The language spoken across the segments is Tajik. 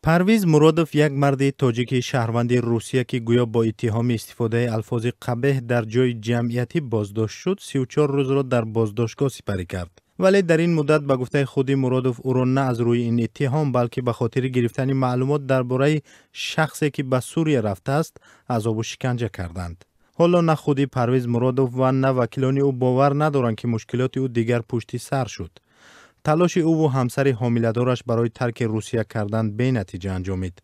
Парвиз Муродов, як марди тоҷики шаҳрванди Русия, ки гӯё бо иттиҳоми истифодаи алфози қабеҳ дар ҷои ҷамъиятӣ боздошт шуд, 34 рӯзро дар боздоштгоҳ сипарӣ кард. Вале дар ин муддат, ба гуфтаи худи Муродов, ӯро на аз рӯи ин иттиҳом, балки ба хотири гирифтани маълумот дар бораи шахсе, ки ба Сурия рафтааст, азобу шиканҷа карданд. Ҳоло на худи Парвиз Муродов ва на вакилони ӯ бовар надоранд, ки мушкилоти ӯ дигар пушти сар шуд. Талоши ӯву ҳамсари ҳомиладораш барои тарки Русия кардан бенатиҷа анҷомид.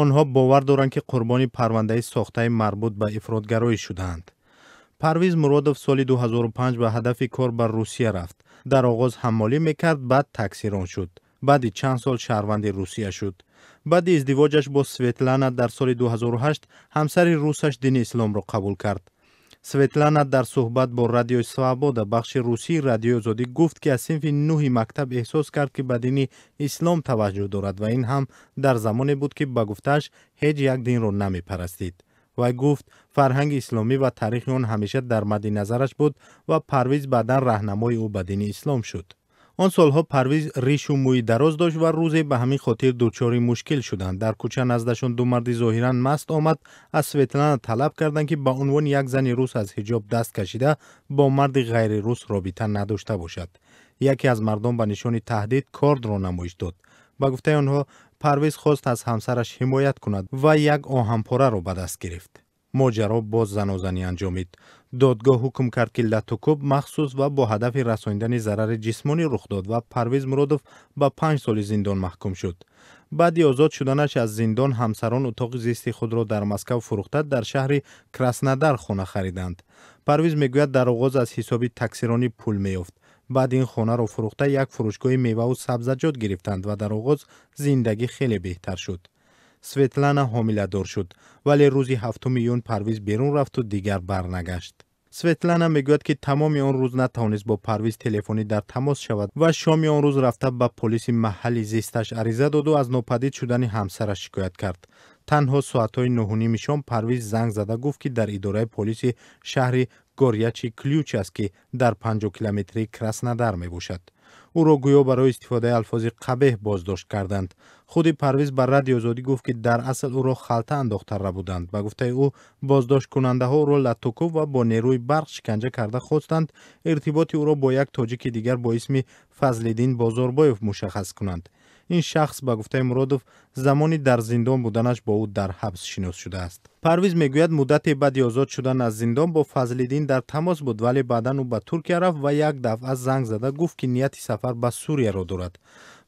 Онҳо бовар доранд, ки қурбони парвандаи сохтаи марбут ба ифротгароӣ шудаанд. Парвиз Муродов соли 2005 ба ҳадафи кор ба Русия рафт. Дар оғоз ҳаммолӣ мекард, баъд таксирон шуд. Баъди чанд сол шаҳрванди Русия шуд. Баъди издивоҷаш бо Светлана дар соли 2008 ҳамсари русаш дини исломро қабул кард. Светлана дар суҳбат бо Радиои Свобода, бахши русии Радиои Озодӣ, гуфт, ки аз синфи нӯҳи мактаб эҳсос кард, ки ба дини ислом таваҷҷӯҳ дорад, ва ин ҳам дар замоне буд, ки ба гуфтааш ҳеҷ як динро намепарастид. Вай гуфт, фарҳанги исломӣ ва таърихи он ҳамеша дар мадди назараш буд ва Парвиз баъдан раҳнамои ӯ ба дини ислом шуд. Он солҳо Парвиз ришу мӯи дароз дошт ва рӯзе ба ҳамин хотир дучори мушкил шуданд. Дар кӯча наздашон ду марди зоҳиран маст омад, аз Светлана талаб карданд, ки ба унвони як зани рус аз ҳиҷоб даст кашида, бо марди ғайрирус робита надошта бошад. Яке аз мардон ба нишони таҳдид кордро намоиш дод. Ба гуфтаи онҳо, Парвиз хост аз ҳамсараш ҳимоят кунад ва як оҳанпораро ба даст гирифт. Моҷаро боз занозанӣ анҷомид. Додгоҳ ҳукм кард, ки латукӯб махсус ва бо ҳадафи расонидани зарари ҷисмонӣ рух дод ва Парвиз Муродов ба 5 соли зиндон маҳкум шуд. Баъди озод шуданаш аз зиндон ҳамсарон утоқи зисти худро дар Москав фурӯхта, дар шаҳри Краснодар хона хариданд. Парвиз мегӯяд, дар оғоз аз ҳисоби таксиронӣ пул меёфт. Баъд ин хонаро фурӯхта, як фурӯшгоҳи меваву сабзаҷот гирифтанд ва дар оғоз зиндагӣ хеле беҳтар шуд. Светлана ҳомиладор шуд, вале рӯзи 7 июн Парвиз берун рафту дигар барнагашт. Светлана мегӯяд, ки тамоми он рӯз натавонист бо Парвиз телефонӣ дар тамос шавад ва шоми он рӯз рафта ба полиси маҳалли зисташ ариза доду аз нопадид шудани ҳамсараш шикоят кард. Танҳо соатҳои 9:30 шом Парвиз занг зада гуфт, ки дар идораи полиси шаҳри Горячий Ключ аст, ки дар 50 километрии Краснодар мебошад. Ӯро гӯё барои истифодаи алфози қабеҳ боздошт карданд. Худи Парвиз ба Радиои Озодӣ гуфт, ки дар асл ӯро халта андохта рабуданд. Ба гуфтаи ӯ, боздошткунандаҳо ӯро латукӯб ва бо нерӯи барқ шиканҷа карда хостанд иртиботи ӯро бо як тоҷики дигар бо исми Фазлиддин Бозорбоев мушаххас кунанд. Ин шахс, ба гуфтаи Муродов, замони дар зиндон буданаш бо ӯ дар ҳабс шинос шудааст. Парвиз мегӯяд, муддате баъди озод шудан аз зиндон бо Фазлиддин дар тамос буд, вале баъдан ӯ ба Туркия рафт ва як дафъа занг зада гуфт, ки нияти сафар ба Сурияро дорад.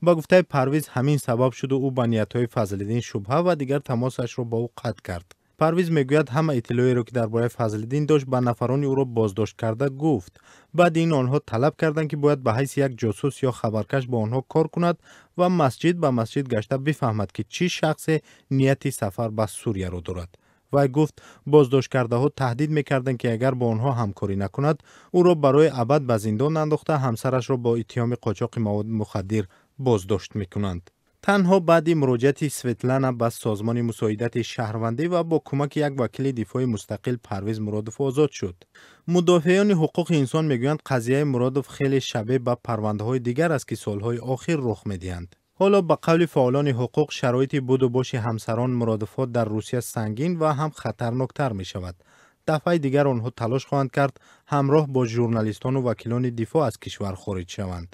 Ба гуфтаи Парвиз, ҳамин сабаб шуду ӯ ба ниятҳои Фазлиддин шубҳа ва дигар тамосашро бо ӯ қатъ кард. Парвиз мегӯяд, ҳама иттилоеро, ки дар бораи Фазлиддин дошт, ба нафарони ӯро боздошт карда гуфт. Баъди ин онҳо талаб карданд, ки бояд ба ҳайси як ҷосус ё хабаркаш бо онҳо кор кунад ва масҷид ба масҷид гашта бифаҳмад, ки чӣ шахсе нияти сафар ба Сурияро дорад. Вай гуфт, боздошткардаҳо таҳдид мекарданд, ки агар бо онҳо ҳамкорӣ накунад, ӯро барои абад ба зиндон андохта, ҳамсарашро бо иттиҳоми қочоқи маводи мухаддир боздошт мекунанд. Танҳо баъди муроҷиати Светлана ба Созмони мусоидати шаҳрвандӣ ва бо кӯмаки як вакили дифои мустақил Парвиз Муродов озод шуд. Мудофеъони ҳуқуқи инсон мегӯянд, қазияи Муродов хеле шабеҳ ба парвандаҳои дигар аст, ки солҳои охир рух медиҳанд. Ҳоло, ба қавли фаъолони ҳуқуқ, шароити буду боши ҳамсарон Муродовҳо дар Русия сангин ва ҳам хатарноктар мешавад. Дафъаи дигар онҳо талош хоҳанд кард ҳамроҳ бо журналистону вакилони дифоъ аз кишвар хориҷ шаванд.